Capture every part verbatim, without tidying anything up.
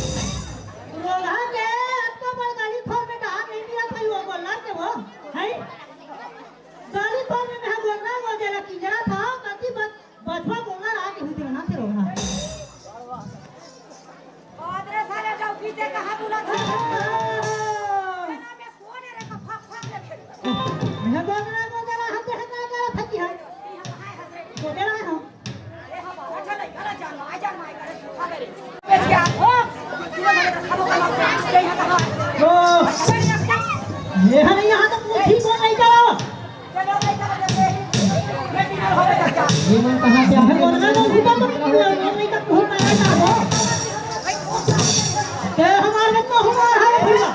रोलहा के अतका बड़ गाली खोर में डाहर नहीं मिलत है, वो गोल्लर के वो, हैं? गाली खोर में मैं गोल्लर वो देला किंजरा था, कति बच-, बचवा गोल्लर आके हुई देना से रोलहा। बाप रे साले, डौकी ते कहाँ बुला था? तेरा में कौन है रे, का फक फक ले फिर? मैं गोल्लर वो देला, हम देख ना करा था कि है। गोल्लर है हम। ओ, ये है नहीं, यहाँ तो पूछी कौन नहीं करो। ये मन कहाँ से आया? बोलना तो भूखा तो नहीं, नहीं तो भूखा नहीं था वो। ते हमारे तो हमारा है भैया।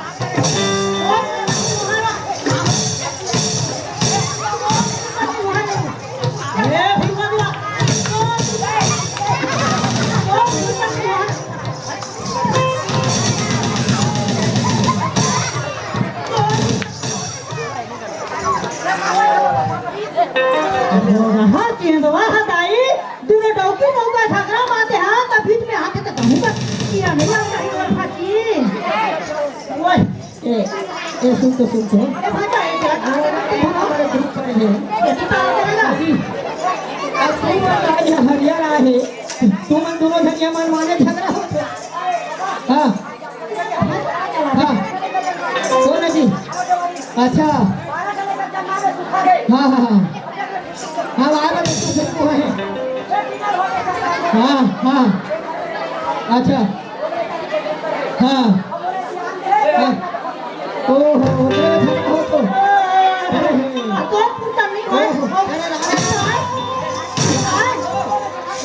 हाँ, चेंदवा हा दाई, दूनो डौकी मौका झगड़ा माते हा, त बीच में आके त कहूँ का कीड़ा नहीं लगता है, और फाकी। ओए। ए, ए, सुन तो, सुन तो। ए, भाई, ए, क्या? हमारे ग्रुप पर है। ये कितना आ जाएगा? अब सही बात है, ये हरियर आहे। तुमन दूनो झन ये मन माने झगड़ा होत हे। हाँ। हाँ। कौन है जी? अच्छा। हाँ, हाँ, हाँ। हाँ, आए बा, तो फिर वो है। हाँ, हाँ। अच्छा। हाँ। हाँ। ओहो, ओकरे में झगड़ा होत हे। अरे, अरे। तो तू तनी ओहो। अरे, अरे।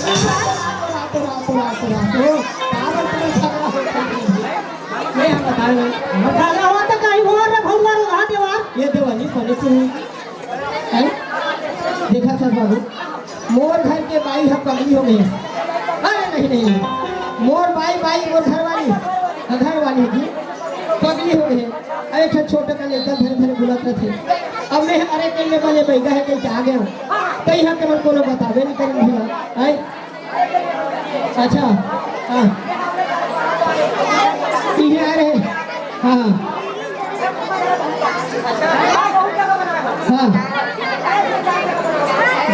रातो, रातो, रातो, रातो। का बात है, झगड़ा होत हे? ये हम बता रहे हैं। झगड़ा होत हे, कहीं हो रे भौवा, रो रहा देवा। ये देवा नहीं, पहले तू हैं? देखा था बाबू, मोर घर के बाई ह पगली हो गई। अरे नहीं, नहीं, नहीं। मोर बाई, बाई, मोर घर वाली, घर वाली जी पगली हो गई। अरे अच्छा, छोटे का लेकर धरे धरे बुलात रथे। अब मैं अरे कल में बने बैगा है, कहीं आ गया हूँ। कहीं हम केवल कोनो बतावे नहीं करेंगे भैया। हैं? अच्छा, हाँ। इहे आ रहे। हाँ, हाँ। हाँ।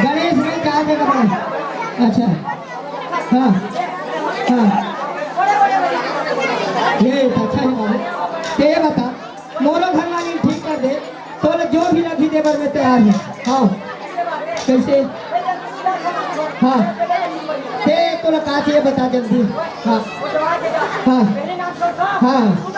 गणेश भाई, चार जगह बना। अच्छा। हाँ। हाँ। ये तो अच्छा है बाबू। ते बता, मोरो घर वाली ठीक कर दे, तोला जो भी लगही दे बर मैं तैयार हूँ। हाँ, कैसे? हाँ, ते तोला का चाहिए बता जल्दी। हाँ, हाँ, हाँ।